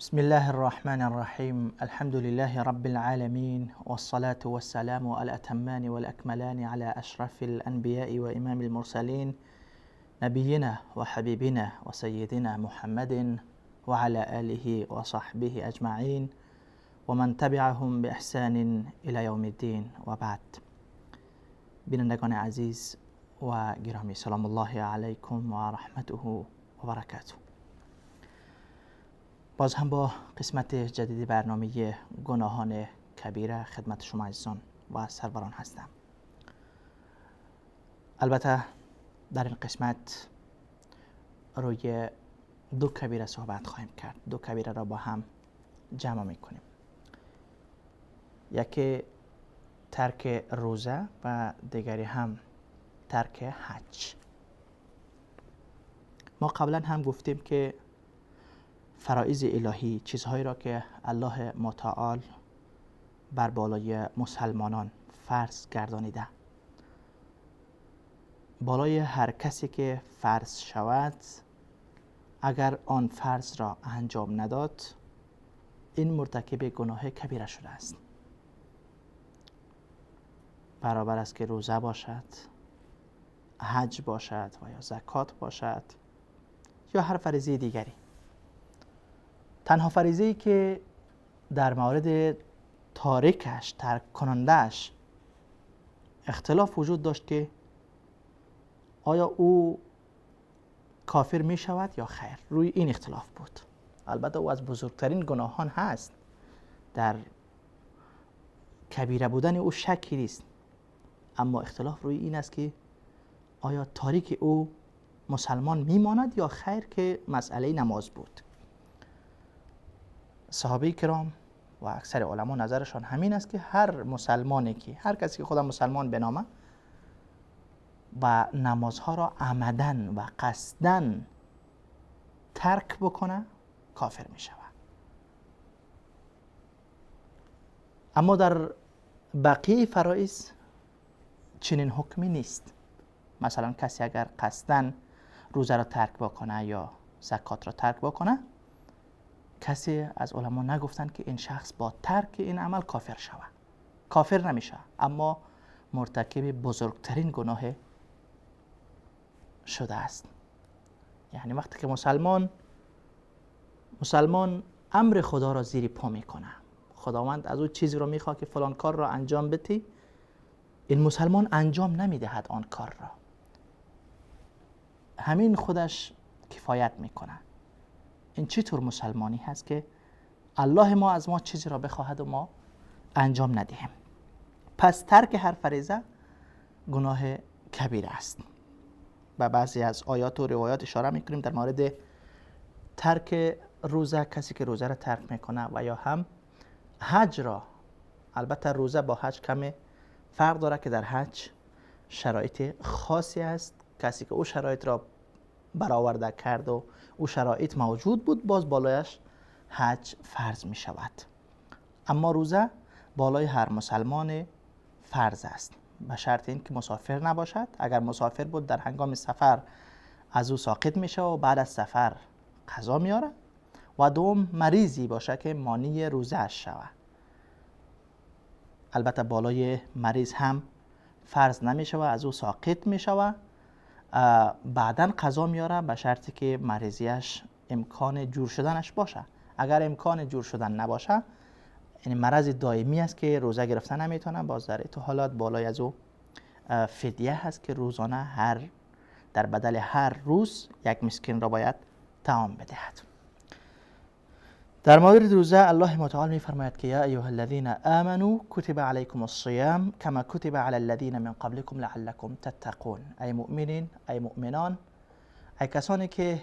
بسم الله الرحمن الرحیم. الحمد لله رب العالمین والصلاة والسلام الاتمان والاکملان على اشرف الانبیاء و امام المرسلین نبینا و حبیبنا و سیدنا محمد وعلى آله وصحبه اجمعین و من تبعهم باحسان الى یوم الدین و بعد. بینندگان عزیز و گرامی، سلام الله علیکم و رحمته و برکاته. باز هم با قسمت جدید برنامه گناهان کبیره خدمت شما عزیزان و سروران هستم. البته در این قسمت روی دو کبیره صحبت خواهیم کرد. دو کبیره را با هم جمع میکنیم. یکی ترک روزه و دیگری هم ترک حج. ما قبلا هم گفتیم که فرائض الهی، چیزهایی را که الله متعال بر بالای مسلمانان فرض گردانیده، بالای هر کسی که فرض شود اگر آن فرض را انجام نداد، این مرتکب گناه کبیره شده است. برابر است که روزه باشد، حج باشد و یا زکات باشد یا هر فریضه دیگری. تنها فریضه‌ای که در مورد تارکش، ترک کننده‌اش اختلاف وجود داشت که آیا او کافر می شود یا خیر، روی این اختلاف بود. البته او از بزرگترین گناهان هست، در کبیره بودن او شکی نیست، اما اختلاف روی این است که آیا تاریک او مسلمان میماند یا خیر، که مسئله نماز بود. صحابه کرام و اکثر علما نظرشان همین است که هر مسلمانی که هر کسی که خدا مسلمان بنامه و نمازها را عمدن و قصدن ترک بکنه کافر می شود. اما در بقیه فرائض چنین حکمی نیست. مثلا کسی اگر قصدن روزه را ترک بکنه یا زکات را ترک بکنه، کسی از علما نگفتند که این شخص با ترک این عمل کافر شود. کافر نمیشه، اما مرتکب بزرگترین گناه شده است. یعنی وقتی که مسلمان امر خدا را زیر پا میکنه، خداوند از او چیزی را میخواد که فلان کار را انجام بدی، این مسلمان انجام نمیدهد آن کار را، همین خودش کفایت میکنه. این چطور مسلمانی هست که الله ما از ما چیزی را بخواهد و ما انجام ندهیم؟ پس ترک هر فریضه گناه کبیره است. و بعضی از آیات و روایات اشاره میکنیم در مورد ترک روزه، کسی که روزه را ترک میکنه و یا هم حج را. البته روزه با حج کمی فرق داره که در حج شرایط خاصی است، کسی که او شرایط را برآورده کرد و او شرایط موجود بود، باز بالایش حج فرض می شود. اما روزه بالای هر مسلمان فرض است، به شرط این که مسافر نباشد. اگر مسافر بود در هنگام سفر از او ساقط می شود و بعد از سفر قضا میاره. و دوم مریضی باشه که مانع روزه اش شود. البته بالای مریض هم فرض نمی شود، از او ساقط می شود، بعداً قضا میاره، به شرطی که مریضیش امکان جور شدنش باشه. اگر امکان جور شدن نباشه، یعنی مرض دائمی است که روزه گرفتن نمیتونه، باز در تو حالات بالای از او فدیه هست که روزانه هر در بدل هر روز یک مسکین را باید طعام بدهد. در مورد روزه الله متعال میفرماید که یا ایها الذین آمنوا کتب علیکم الصیام کما کتب علی الذین من قبلکم لعلکم تتقون. ای مؤمنین، ای مؤمنان، ای کسانی که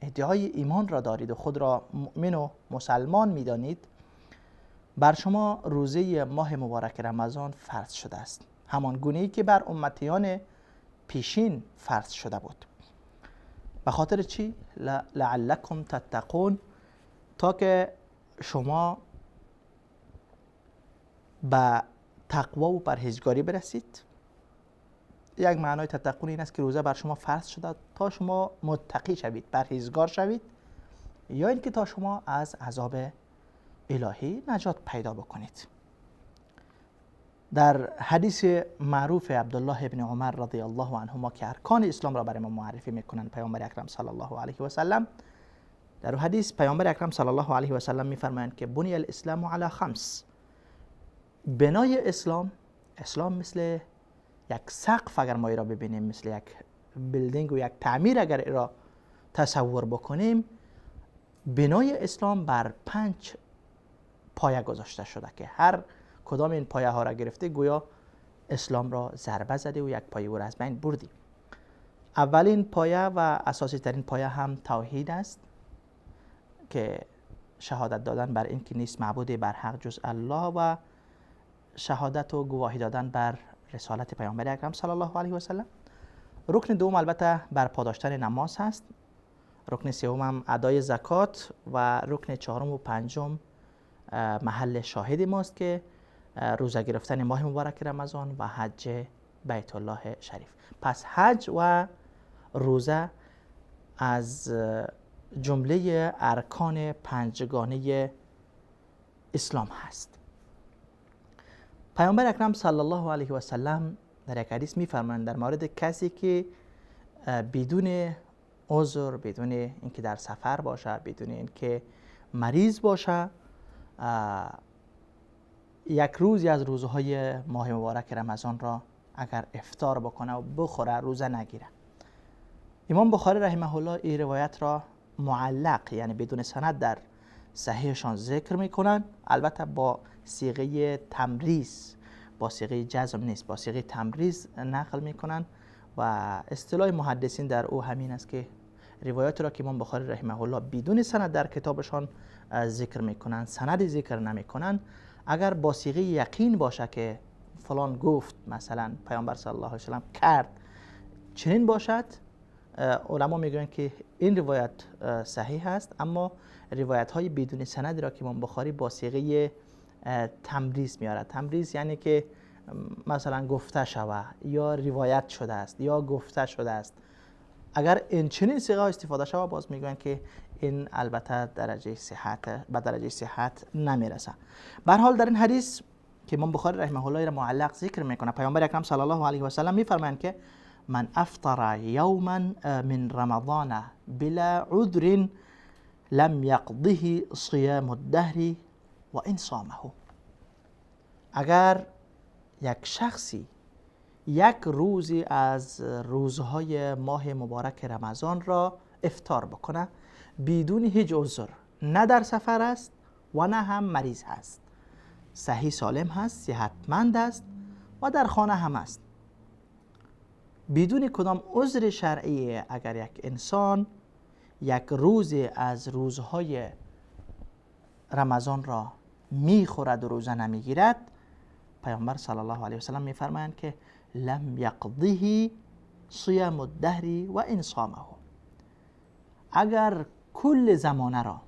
ادعای ایمان را دارید و خود را مؤمن و مسلمان میدانید، بر شما روزه ماه مبارک رمضان فرض شده است، همان گونه ای که بر امتیان پیشین فرض شده بود. به خاطر چی؟ لعلکم تتقون، تا که شما به تقوا و پرهیزگاری برسید. یک معنای تتقون این است که روزه بر شما فرض شده تا شما متقی شوید، پرهیزگار شوید یا اینکه تا شما از عذاب الهی نجات پیدا بکنید. در حدیث معروف عبدالله ابن عمر رضی الله عنهما که ارکان اسلام را برای ما معرفی میکنند پیامبر اکرم صلی الله علیه و سلم، در حدیث پیامبر اکرم صلی الله علیه و سلم میفرمایند که بنی الاسلام علی خمس، بنای اسلام، اسلام مثل یک سقف اگر ما را ببینیم، مثل یک building و یک تعمیر اگر را تصور بکنیم، بنای اسلام بر 5 پایه گذاشته شده که هر کدام این پایه ها را گرفته گویا اسلام را ضربه زده و یک پایه او را از بین بردی. اولین پایه و اساسی ترین پایه هم توحید است که شهادت دادن بر این که نیست معبود بر حق جز الله و شهادت و گواهی دادن بر رسالت پیامبر اکرم صلی الله علیه و سلم. رکن دوم البته برپا داشتن نماز هست، رکن سوم هم ادای زکات و رکن چهارم و پنجم محل شاهد ماست که روزه گرفتن ماه مبارک رمضان و حج بیت الله شریف. پس حج و روزه از جمله ارکان پنجگانه اسلام هست. پیامبر اکرم صلی الله علیه و سلم در یک حدیث می‌فرمایند در مورد کسی که بدون عذر، بدون اینکه در سفر باشه، بدون اینکه مریض باشه، یک روزی از روزهای ماه مبارک رمضان را اگر افطار بکنه و بخوره روزه نگیره. امام بخاری رحمه الله این روایت را معلق، یعنی بدون سند، در صحیحشان ذکر میکنن، البته با صیغه تمریز، با صیغه جزم نیست، با صیغه تمریز نقل میکنن و اصطلاح محدثین در او همین است که روایات را که امام بخاری رحمه الله بدون سند در کتابشان ذکر میکنن، سند ذکر نمیکنن، اگر با صیغه یقین باشه که فلان گفت، مثلا پیامبر صلی الله علیه و سلم کرد، چنین باشد، علما میگویند که این روایت صحیح است. اما روایت های بدون سند را که امام بخاری با صیغه تمریز میاره، تمریز یعنی که مثلا گفته شوه یا روایت شده است یا گفته شده است، اگر این چنین صیغه استفاده شوه باز میگویند که این البته درجه صحت به درجه صحت نمیرسه. به هر حال در این حدیث که امام بخاری رحمه الله را معلق ذکر میکنه، پیامبر اکرم صلی الله علیه و سلم میفرمایند که من افطر یوما من رمضان بلا عذر لم یقضه صیام الدهر و ان صامه. اگر یک شخصی یک روزی از روزهای ماه مبارک رمضان را افطار بکنه بدون هیچ عذر، نه در سفر است و نه هم مریض هست، صحیح سالم هست، صحتمند است و در خانه هم است، بدون کدام عذر شرعی، اگر یک انسان یک روز از روزهای رمضان را میخورد و روزه نمیگیرد، پیامبر صلی الله علیه و سلم میفرمایند که لم یقضه صیام الدهر و ان صامه. اگر کل زمانه را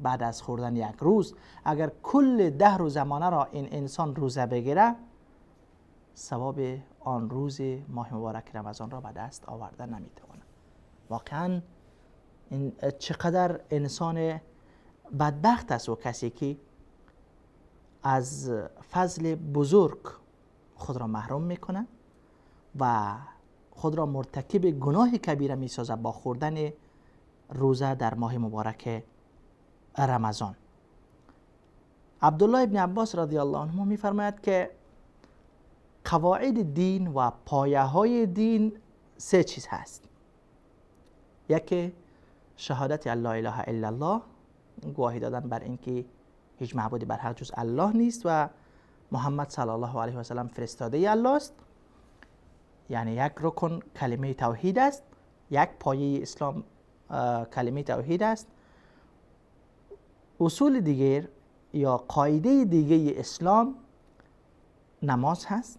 بعد از خوردن یک روز، اگر کل 10 روز زمانه را این انسان روزه بگیره، ثواب آن روز ماه مبارک رمضان را به دست آورده نمیتواند. واقعا این چقدر انسان بدبخت است و کسی که از فضل بزرگ خود را محروم میکنه و خود را مرتکب گناه کبیره میسازه با خوردن روزه در ماه مبارک رمضان. عبدالله ابن عباس رضی الله عنه میفرماید که قواعد دین و پایه های دین 3 چیز هست. یکی شهادت لا اله الا الله، گواهی دادن بر اینکه هیچ معبودی بر حق جز الله نیست و محمد صلی الله علیه و سلم فرستاده الله است، یعنی یک رکن کلمه توحید است، یک پایه اسلام کلمه توحید است. اصول دیگر یا قاعده دیگه اسلام نماز هست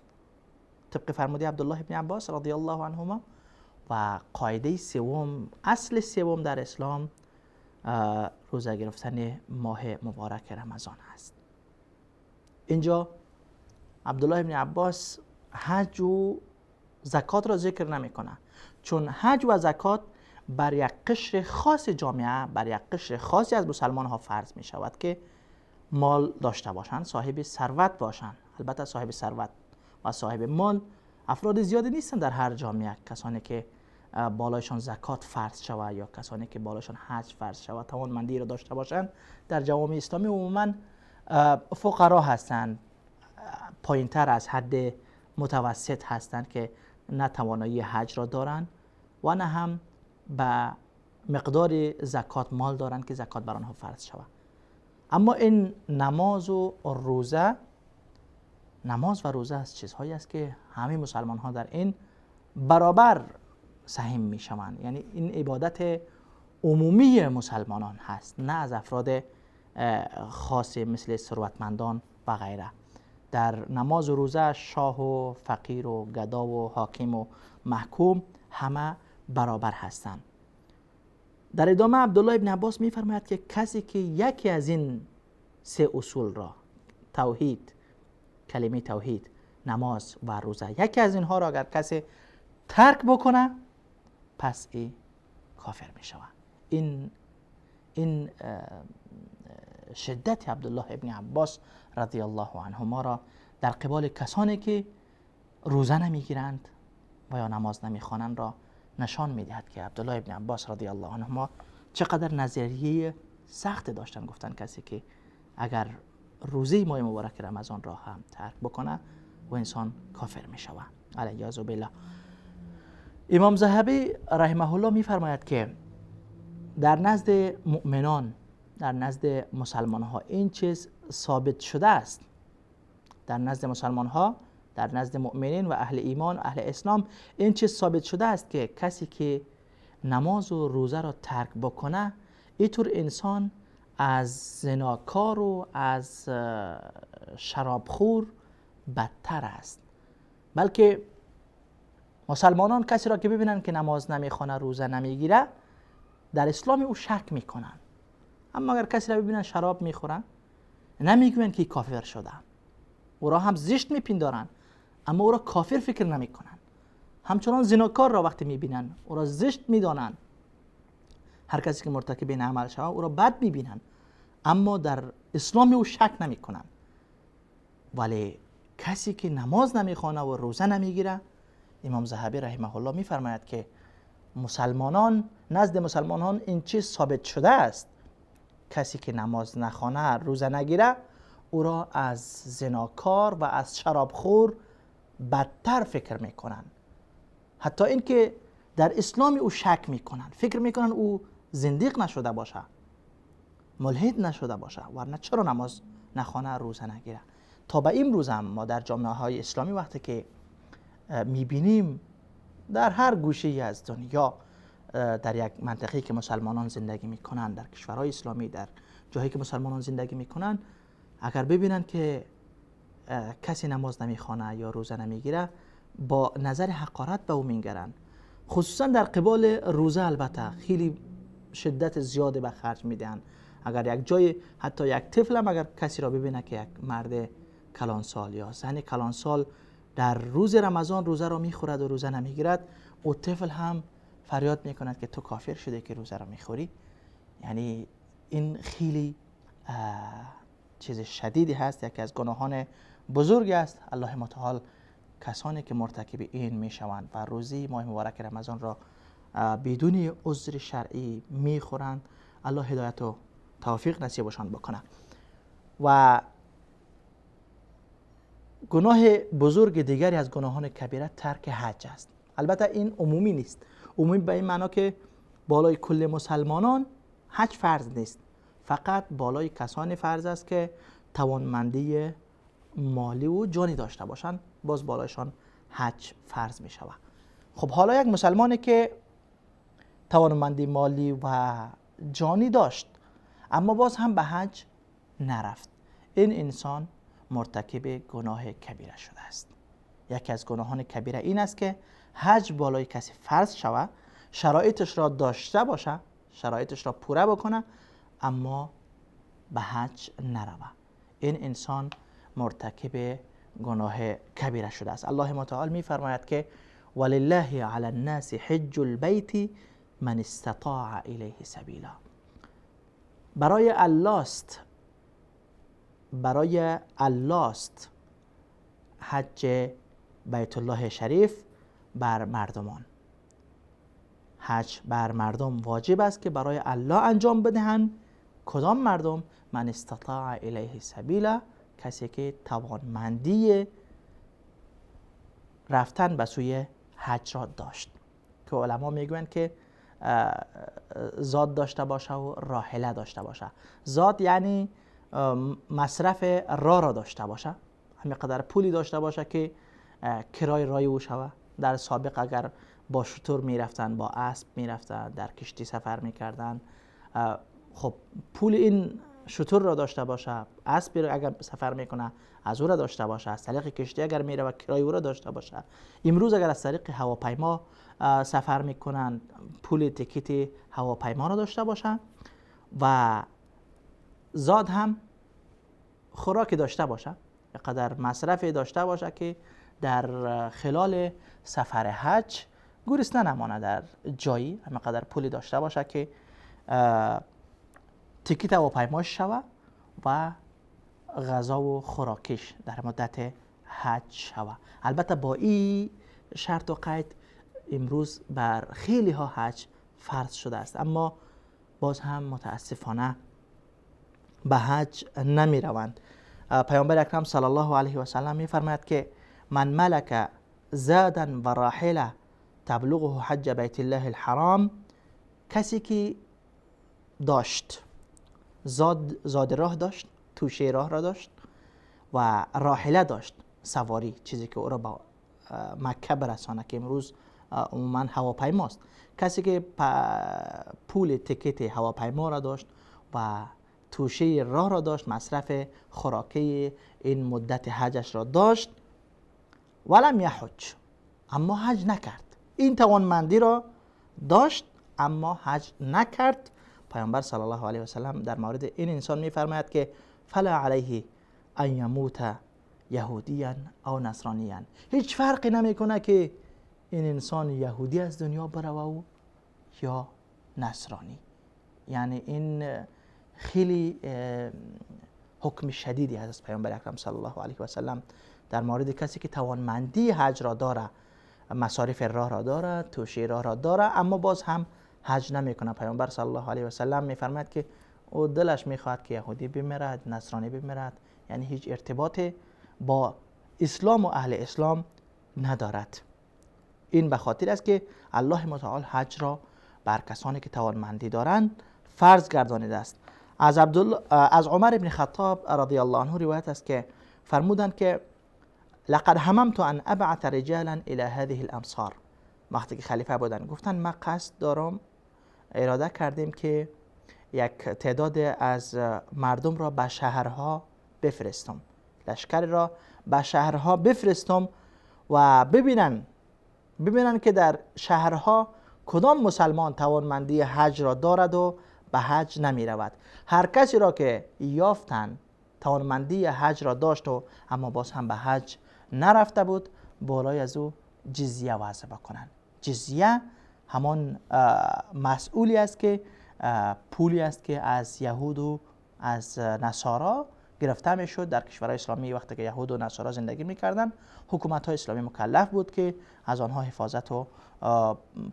طبق فرموده عبدالله ابن عباس رضی الله عنهما، و قاعده سوم، اصل سوم در اسلام روزه گرفتن ماه مبارک رمضان هست. اینجا عبدالله ابن عباس حج و زکات را ذکر نمیکنه، چون حج و زکات بر یک قشر خاص جامعه، بر یک قشر خاصی از مسلمان ها فرض می شود که مال داشته باشند، صاحب ثروت باشند. البته صاحب ثروت و صاحب مال افراد زیادی نیستند در هر جامعه، کسانی که بالایشان زکات فرض شود یا کسانی که بالایشان حج فرض شود توانمندی را داشته باشند. در جوامع اسلامی عموما فقرا هستند، پایینتر از حد متوسط هستند که نه توانایی حج را دارند و نه هم به مقدار زکات مال دارند که زکات بر آنها فرض شود. اما این نماز و روزه، نماز و روزه از چیزهایی است که همه مسلمان ها در این برابر سهیم می شوند، یعنی این عبادت عمومی مسلمانان هست، نه از افراد خاصی مثل ثروتمندان و غیره. در نماز و روزه شاه و فقیر و گدا و حاکم و محکوم همه برابر هستند. در ادامه عبدالله ابن عباس می‌فرماید که کسی که یکی از این سه اصول را، توحید، کلمه توحید، نماز و روزه، یکی از اینها را اگر کسی ترک بکنه پس ای کافر می شود. این شدت عبدالله ابن عباس رضی الله عنهما را در قبال کسانی که روزه نمیگیرند و یا نماز نمیخوانند را نشان میدهد که عبدالله ابن عباس رضی الله عنهما چقدر نظریه سخت داشتن. گفتن کسی که اگر روزه ماه مبارک رمضان را هم ترک بکنه و انسان کافر می شود، علیه بالله. امام ذهبی رحمه الله میفرماید که در نزد مؤمنان، در نزد مسلمان ها این چیز ثابت شده است. در نزد مسلمان ها، در نزد مؤمنین و اهل ایمان و اهل اسلام این چیز ثابت شده است که کسی که نماز و روزه را ترک بکنه، اینطور انسان از زناکار و از شرابخور بدتر است. بلکه مسلمانان کسی را که ببینن که نماز نمیخوانه، روزه نمیگیره، در اسلام او شک میکنن. اما اگر کسی را ببینن شراب میخوره، نمیگوین که کافر شده، او را هم زشت میپندارن، اما او را کافر فکر نمیکنن. همچنان زناکار را وقتی میبینن او را زشت میدانن، هر کسی که مرتکب این عمل شود او را بد میبینن، اما در اسلام او شک نمیکنن. ولی کسی که نماز نمیخوانه و روزه نمیگیره، امام ذهبی رحمه الله میفرماید که مسلمانان، نزد مسلمانان این چیز ثابت شده است، کسی که نماز نخوانه، روزه نگیره، او را از زناکار و از شرابخور بدتر فکر میکنن. حتی اینکه در اسلام او شک میکنن، فکر میکنن او زندیق نشده باشه، ملحد نشده باشه، ورنه چرا نماز نخوانه، روزه نگیره. تا به امروز هم ما در جامعه های اسلامی وقتی که میبینیم در هر گوشه از دنیا، در یک منطقه‌ای که مسلمانان زندگی میکنن، در کشورهای اسلامی، در جاهایی که مسلمانان زندگی میکنن، اگر ببینن که کسی نماز نمیخوانه یا روزه نمیگیره، با نظر حقارت به او مینگرن. خصوصا در قبال روزه البته خیلی شدت زیاد به خرج میدن. اگر یک جای، حتی یک طفل هم اگر کسی را ببینه که یک مرد کلانسال یا زن کلانسال در روز رمضان روزه را میخورد و روزه نمیگیرد، او طفل هم فریاد میکند که تو کافر شده که روزه را میخوری. یعنی این خیلی چیز شدیدی هست، یکی از گناهان بزرگ است. الله متعال کسانی که مرتکب این میشوند و روزی ماه مبارک رمضان را بدون عذر شرعی میخورند، الله هدایت و توفیق نصیبشان بکنه. و گناه بزرگ دیگری از گناهان کبیره ترک حج است. البته این عمومی نیست، عمومی به این معنا که بالای کل مسلمانان حج فرض نیست، فقط بالای کسانی فرض است که توانمندی مالی و جانی داشته باشند، باز بالایشان حج فرض می شود. خب حالا یک مسلمانی که توانمندی مالی و جانی داشت اما باز هم به حج نرفت، این انسان مرتکب گناه کبیره شده است. یکی از گناهان کبیره این است که حج بالای کسی فرض شود، شرایطش را داشته باشه، شرایطش را پوره بکنه، اما به حج نروه. این انسان مرتکب گناه کبیره شده است. الله متعال می فرماید که ولله علی الناس حج البیت من استطاع الیه سبیلا. برای الله است، برای الله است حج بیت الله شریف بر مردمان. حج بر مردم واجب است که برای الله انجام بدهند. کدام مردم؟ من استطاع الیه سبیلا، کسی که توانمندی رفتن به سوی حج را داشت، که علما میگویند که زاد داشته باشه و راحله داشته باشه. زاد یعنی مصرف راه را داشته باشه، همین قدر پولی داشته باشه که کرای رای او شوه. در سابق اگر با شتر میرفتن، با اسب میرفتن، در کشتی سفر میکردن، خب پول این شتر را داشته باشه، اسب را اگر سفر میکنه از او را داشته باشه، از طریق کشتی اگر میره و کرای او را داشته باشه. امروز اگر از طریق هواپیما سفر میکنن، پول تکیت هواپیما را داشته باشه و زاد هم خوراکی داشته باشه، قدر مصرفی داشته باشه که در خلال سفر حج گرسنه نمانه در جایی، همه قدر پولی داشته باشه که تیکت هواپیماش شوه و غذا و خوراکش در مدت حج شوه. البته با این شرط و قید امروز بر خیلی ها حج فرض شده است، اما باز هم متاسفانه به حج نمی روند. پیامبر اکرم صلی الله علیه و سلم می فرماید که من ملک زادا و راحله تبلغه حج بیت الله الحرام، کسی که داشت زاد راه داشت، توشه راه را داشت و راحله داشت، سواری، چیزی که او را به مکه برسانه که امروز عموما هواپیماست. کسی که پول تکت هواپیما را داشت و توشه راه را داشت، مصرف خوراکی این مدت حجش را داشت، ولم یحج، اما حج نکرد. این توانمندی را داشت اما حج نکرد. پیامبر صلی الله علیه و سلم در مورد این انسان میفرماید که فلا علیه ان یموت یهودیا او نصرانیا. هیچ فرقی نمیکنه که این انسان یهودی از دنیا بروه یا نصرانی. یعنی این خیلی حکم شدیدی از پیامبر اکرم صلی الله علیه و سلم در مورد کسی که توانمندی حج را داره، مصارف راه را داره، توشه راه را داره، اما باز هم حج نمیکنه. پیامبر صلی الله علیه و سلم میفرماید که او دلش میخواهد که یهودی بمیرد، نصرانی بمیرد، یعنی هیچ ارتباط با اسلام و اهل اسلام ندارد. این به خاطر است که الله متعال حج را بر کسانی که توانمندی دارند فرض گردانیده است. از عمر بن خطاب رضی الله عنه روایت است که فرمودند که لقد هممت ان ابعث رجالا الى هذه الامصار. وقتی که خلیفه بودن گفتن ما قصد دارم، اراده کردیم که یک تعداد از مردم را به شهرها بفرستم، لشکر را به شهرها بفرستم و ببینن که در شهرها کدام مسلمان توانمندی حج را دارد و به حج نمی رود. هر کسی را که یافتن توانمندی حج را داشت و اما باز هم به حج نرفته بود، بالای از او جزیه وضع بکنن. جزیه همان مسئولی است که پولی است که از یهود و از نصارا گرفته میشد. در کشورهای اسلامی وقتی که یهود و نصارا زندگی میکردن، حکومت های اسلامی مکلف بود که از آنها حفاظت و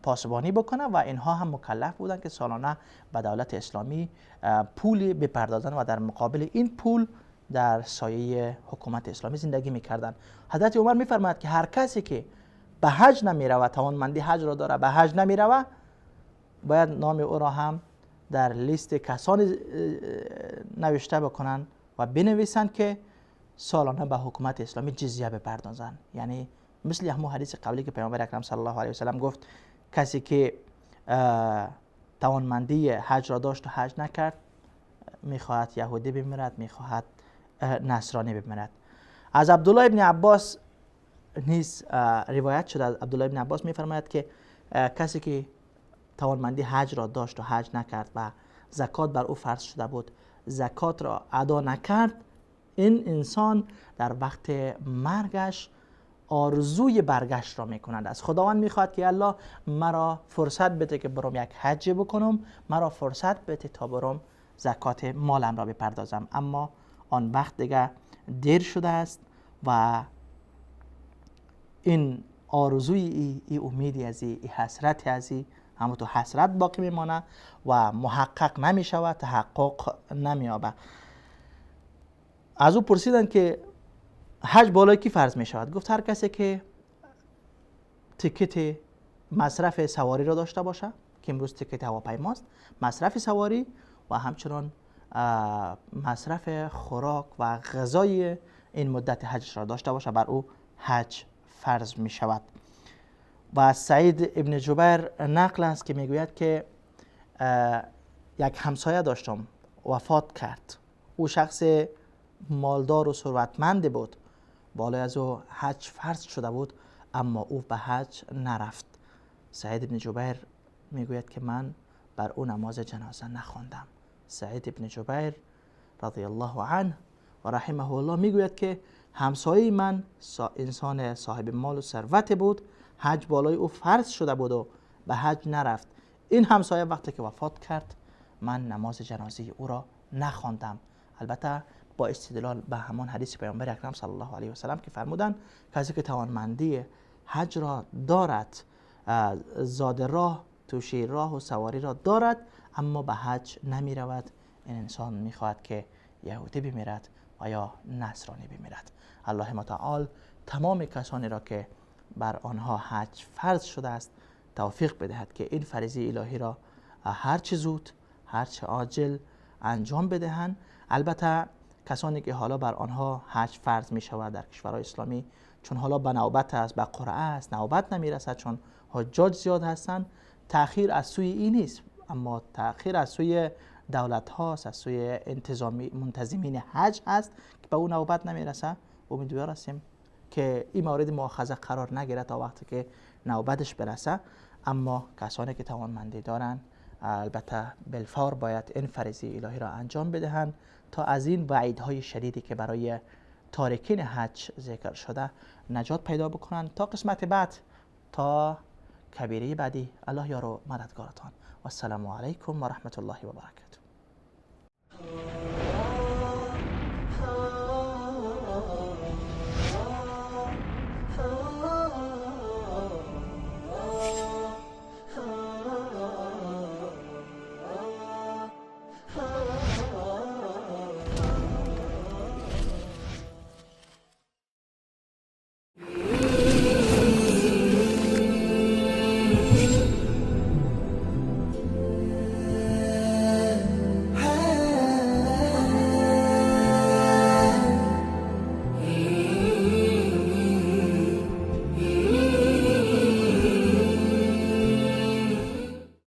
پاسبانی بکنه و اینها هم مکلف بودند که سالانه به دولت اسلامی پولی بپردازند و در مقابل این پول در سایه حکومت اسلامی زندگی میکردند. حضرت عمر میفرماید که هر کسی که به حج نمیرود، توانمندی حج را داره، به حج نمیرود، باید نام او را هم در لیست کسانی نوشته بکنند و بنویسند که سالانه به حکومت اسلامی جزیه بپردازند. یعنی مثل همون حدیث قبلی که پیامبر اکرم صلی الله علیه و سلم گفت کسی که توانمندی حج را داشت و حج نکرد، میخواهد یهودی بمیرد، میخواهد نصرانی بمیرد. از عبدالله ابن عباس نیز روایت شده. عبدالله ابن عباس میفرماید که کسی که توانمندی حج را داشت و حج نکرد و زکات بر او فرض شده بود، زکات را ادا نکرد، این انسان در وقت مرگش آرزوی برگشت را میکنند. از خداوند میخواد که الله مرا فرصت بده که برم یک حج بکنم، مرا فرصت بده تا برم زکات مالم را بپردازم. اما آن وقت دیگه دیر شده است و این آرزوی ای امیدی از ای حسرت از ای همون تو حسرت باقی میمانه و محقق نمیشود، تحقق نمییابه. از او پرسیدن که حج بالای کی فرض می شود؟ گفت هر کسی که تکت مصرف سواری را داشته باشه، که امروز تکت هواپیماست، مصرف سواری و همچنان مصرف خوراک و غذای این مدت حج را داشته باشه، بر او حج فرض می شود. و سعید ابن جبیر نقل است که میگوید که یک همسایه داشتم، وفات کرد. او شخص مالدار و ثروتمند بود، بالای از او حج فرض شده بود، اما او به حج نرفت. سعید ابن جبیر میگوید که من بر او نماز جنازه نخواندم. سعید ابن جبیر رضی الله عنه و رحمه الله میگوید که همسایه من انسان صاحب مال و ثروت بود، حج بالای او فرض شده بود و به حج نرفت. این همسایه وقتی که وفات کرد من نماز جنازه او را نخواندم. البته با استدلال به همان حدیث پیامبر اکرم صلی الله علیه و سلم که فرمودند کسی که توانمندی حج را دارد، زاد راه، توشه راه و سواری را دارد، اما به حج نمی رود، این انسان می خواهد که یهودی بمیرد و یا نصرانی بمیرد. الله متعال تمام کسانی را که بر آنها حج فرض شده است توفیق بدهد که این فریضه الهی را هرچه زود، هرچه عاجل انجام بدهند. البته کسانی که حالا بر آنها حج فرض می شود در کشورهای اسلامی، چون حالا به نوبت است، به قرعه است، نوبت نمی رسد، چون حجاج زیاد هستند، تأخیر از سوی این نیست، اما تأخیر از سوی دولت هاست، از سوی انتظامی منتظمین حج هست که به او نوبت نمی رسد. امیدوار هستیم که این مورد مؤاخذه قرار نگیره تا وقتی که نوبتش برسه. اما کسانی که توانمندی دارند البته بالفور باید این فریضه الهی را انجام بدهند تا از این وعیدهای شدیدی که برای تارکین حج ذکر شده نجات پیدا بکنند. تا قسمت بعد، تا کبیره بعدی، الله یار و مددگارتان. و السلام علیکم و رحمت الله و برکاته.